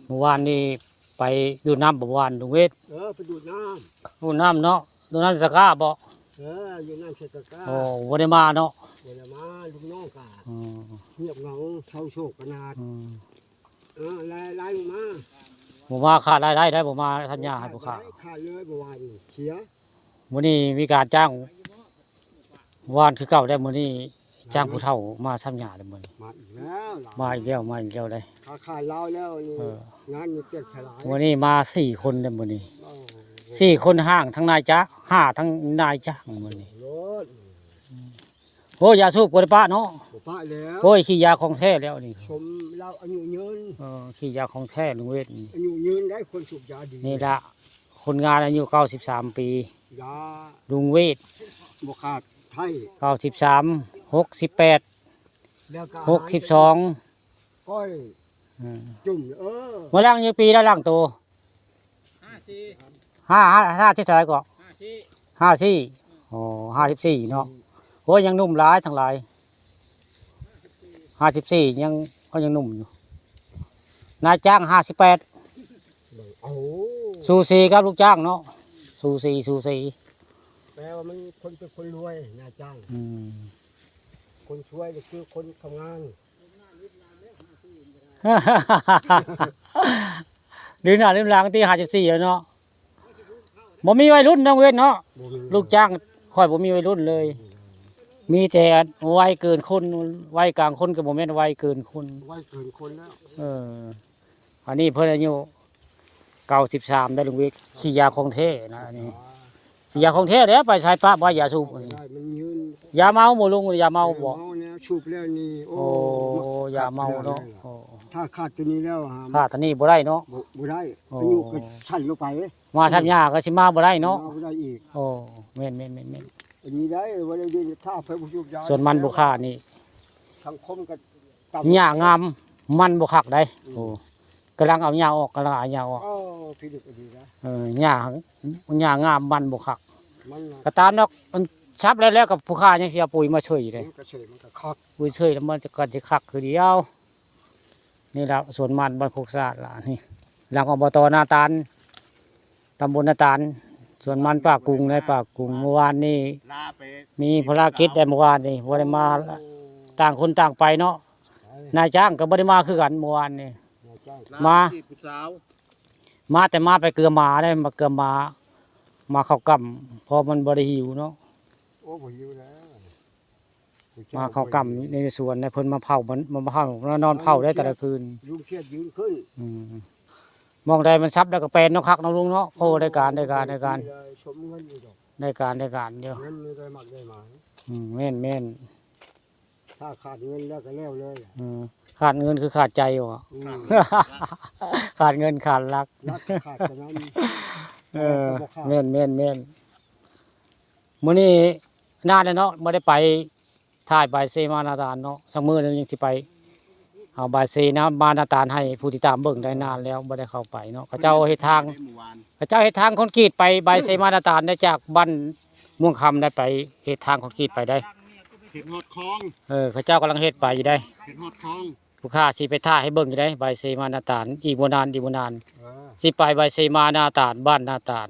ມື້ວານນີ້ໄປດູດນ້ຳບໍ່ວານ ລຸງເວດ? ເອີ ໄປດູດນ້ຳ. ດູດນ້ຳເນາະ. ດູດນ້ຳໃສ່ຕະກ້າບໍ່? ເອີ ຢູ່ນ້ຳໃສ່ຕະກ້າ. ໂອ້ ບໍ່ໄດ້ມາເນາະ. ບໍ່ໄດ້ມາ. ລູກນ້ອງກະ ອືມ ງຽບເຫງົາ ເສົ້າໂສກຂະໜາດ. ອືມ ເອີ ໄລ່ ໄລ່ລົງມາ. ບໍ່ມາຂາດລາຍໄດ້ໄດ໋ ບໍ່ມາສັນຍາໃຫ້ຜູ້ຂ້າ. ຂາດເລີຍ ບໍ່ວ່ານີ້ເສຍ. ມື້ນີ້ມີການຈ້າງຫວ່ານຄືເກົ່າແລ້ວ ມື້ນີ້ຈ້າງຜູ້ເຖົ້າມາສັນຍາແລ້ວມື້ນີ້. ມາອີກແລ້ວ ມາອີກແລ້ວ ມາອີກແລ້ວເດ້. ຂາດລາວແລ້ວນີ້ ເອີ ງານນີ້ແຕກສະຫຼາຍ. ມື້ນີ້ມາສີ່ຄົນເດ້ມື້ນີ້. ໂອ້ ສີ່ຄົນ ຫ້າງທັງນາຍຈ້າງ ຫ້າທັງນາຍຈ້າງມື້ນີ້. ໂອ້ ຢາສູບບໍ່ໄດ້ປະເນາະ. ບໍ່ປະແລ້ວ. ໂອ້ຍ ຂີ້ຢາຂອງແທ້ແລ້ວນີ້. ສົມລາວອາຍຸຍືນ. ເອີ ຂີ້ຢາຂອງແທ້ລຸງເວດນີ້. ອາຍຸຍືນໄດ໋ ຄົນສູບຢາດີ. ນີ້ລະ ຄົນງານອາຍຸເກົ້າສິບສາມປີ. ຢາ ລຸງເວດ ບໍ່ຂາດໄທ. ເກົ້າສິບສາມ ຫົກສິບແປດ ແລ້ວກໍ ຫົກສິບສອງ ກ້ອຍ ອືມ ຈຸ້ມ. ເອີ ມາລ້າງຈັກປີແລ້ວລ້າງໂຕ? ຫ້າ ຫ້າ ຫ້າສິບເທົ່າໃດເກາະ? ຫ້າສີ່ ໂອ້ ຫ້າສິບສີ່ເນາະ. ໂອ້ຍ ຍັງໜຸ່ມຫຼາຍທັງຫຼາຍ. ຫ້າສິບສີ່ ຍັງ ກໍຍັງໜຸ່ມຢູ່. ນາຍຈ້າງຫ້າສິບແປດ. ໂອ້ ສູສີກັບລູກຈ້າງເນາະ. ສູສີ ສູສີ. ແປວ່າມັນຄົນເປັນຄົນລວຍ ນາຍຈ້າງ. ອືມ ຄົນຊ່ວຍກໍຄືຄົນທຳງານ. ລືມໜ້າລືມຫຼັງຕິ ຫ້າສິບສີ່ແລ້ວເນາະ. ບໍ່ມີໄວລຸ້ນນ້ອງເວດເນາະ. ບໍ່ມີ. ລູກຈ້າງຂ້ອຍບໍ່ມີໄວລຸ້ນເລີຍ. ອືມ ມີແຕ່ໄວເກີນຄົນ ໄວກາງຄົນກໍບໍ່ແມ່ນໄວເກີນຄົນ. ໄວເກີນຄົນແລ້ວ. ເອີ ອັນນີ້ເພິ່ນອາຍຸເກົ້າສິບສາມໄດ໋ລຸງເວດ. ຂີ້ຢາຂອງແທ້ນະອັນນີ້. ຢາຂອງແທ້ແຫຼະ ໄປໃສປະບໍ່ຢາສູບອັນນີ້. ຢາເມົາບໍ່ລຸງ? ຢາເມົາບໍ່? ຢາເມົາແນວສູບແລ້ວນີ້ ໂອ້ ໂອ້ ຢາເມົາເນາະ. ໂອ້ ຖ້າຂາດໂຕນີ້ແລ້ວຫາ ຂາດໂຕນີ້ບໍ່ໄດ້ເນາະ. ບໍ່ ບໍ່ໄດ້. ໂອ້ ອາຍຸກໍສັ້ນລົງໄປ. ມາສັນຍາກໍຊິມາບໍ່ໄດ້ເນາະ. ມາບໍ່ໄດ້ອີກ. ໂອ້ ແມ່ນໆໆໆ. ອັນນີ້ໄດ້ ບໍ່ໄດ້ເດ ຖ້າໄປບໍ່ສູບຢາ. ສວນມັນບໍ່ຂາດນີ້ ສັງຄົມກໍ ຫຍ້າງາມມັນບໍ່ຄັກໄດ໋. ອືມ ໂອ້ ກຳລັງເອົາຫຍ້າອອກ ກຳລັງເອົາຫຍ້າອອກ. ເອີ ພິລຶກອີ່ຫຼີນະ. ເອີ ຫຍ້າ ຫຍ້າງາມມັນບໍ່ຄັກ. ມັນນະ ກໍຕາມດອກ ມັນສັບແລ້ວ ແລ້ວກໍຜູ້ຂ້າຍັງຊິເອົາປຸ໋ຍມາເຊີຍເດ້. ມັນກໍເຊີຍ ມັນກໍຄັກ. ປຸ໋ຍເຊີຍແລ້ວມັນກໍຊິຄັກຄືດຽວ. ນີ້ລະສວນມັນບ້ານໂຄກສະອາດລະນີ້ ຫຼັງ ອບຕ ນາຕານ ຕຳບົນນາຕານ. ສວນມັນປາກກຸງ ໃນປາກກຸງ. ເມື່ອວານນີ້ມີພາລະກິດໄດ໋ ເມື່ອວານນີ້ບໍ່ໄດ້ມາ. ໂອ້ ຕ່າງຄົນຕ່າງໄປເນາະ. ນາຍຈ້າງກໍບໍ່ໄດ້ມາຄືກັນເມື່ອວານນີ້. ນາຍຈ້າງ ມາ ມາແຕ່ມາໄປເກືອໝາໄດ໋ ມາເກືອໝາ ມາເຂົ້າກ້ຳ ເພາະມັນບໍ່ໄດ້ຫິວເນາະ. ໂອ້ ບໍ່ຫິວແລ້ວ. ມາເຂົ້າກ້ຳໃນສວນນະ ເພິ່ນມາເຝົ້າ ມາ ມາເຝົ້າ ມານອນເຝົ້າໄດ້ແຕ່ລະຄືນ. ລຸງຂຽດຢືນຂຶ້ນ. ອືມ ໝ່ອງໃດມັນສັບແລ້ວກໍແປນເນາະ ຄັກເນາະລຸງເນາະ. ໂອ້ ໄດ້ການ ໄດ້ການ ໄດ້ການ ສົມເງິນຢູ່ດອກ. ໄດ້ການ ໄດ້ການຢູ່. ເງິນມີໄດ້ມັກໄດ້ໝາຍ. ອືມ ແມ່ນໆ. ຖ້າຂາດເງິນແລ້ວກໍແລ້ວເລີຍ. ເອີ ຂາດເງິນຄືຂາດໃຈບໍ? ອືມ ຂາດເງິນຂາດຫຼັກ ຫຼັກຂາດເທົ່ານັ້ນ. ເອີ ແມ່ນໆໆ. ມື້ນີ້ນານແລ້ວເນາະ ບໍ່ໄດ້ໄປຖ່າຍບາຍເຊມານາຕານເນາະ. ສັກມື້ໜຶ່ງຍັງຊິໄປເອົາບາຍເຊນາ ມານາຕານໃຫ້ຜູ້ຕິດຕາມເບິ່ງໄດ້. ນານແລ້ວບໍ່ໄດ້ເຂົ້າໄປເນາະ. ເຂົາເຈົ້າເຮັດທາງ ເຂົາເຈົ້າເຮັດທາງຄອນກຣີດໄປບາຍເຊມານາຕານໄດ້ ຈາກບ້ານມ່ວງຄຳໄດ້ໄປເຮັດທາງຄອນກຣີດໄປໄດ້. ເຮັດຮອດຄອງ. ເອີ ເຂົາເຈົ້າກຳລັງເຮັດໄປຢູ່ໄດ໋. ເຮັດຮອດຄອງ. ຜູ້ຂ້າຊິໄປຖ່າຍໃຫ້ເບິ່ງຢູ່ໃດ໋ ບາຍເຊມານາຕານ ອີກບໍ່ນານ ອີກບໍ່ນານ. ເອີ ຊິໄປບາຍເຊມານາຕານ ບ້ານນາຕານ.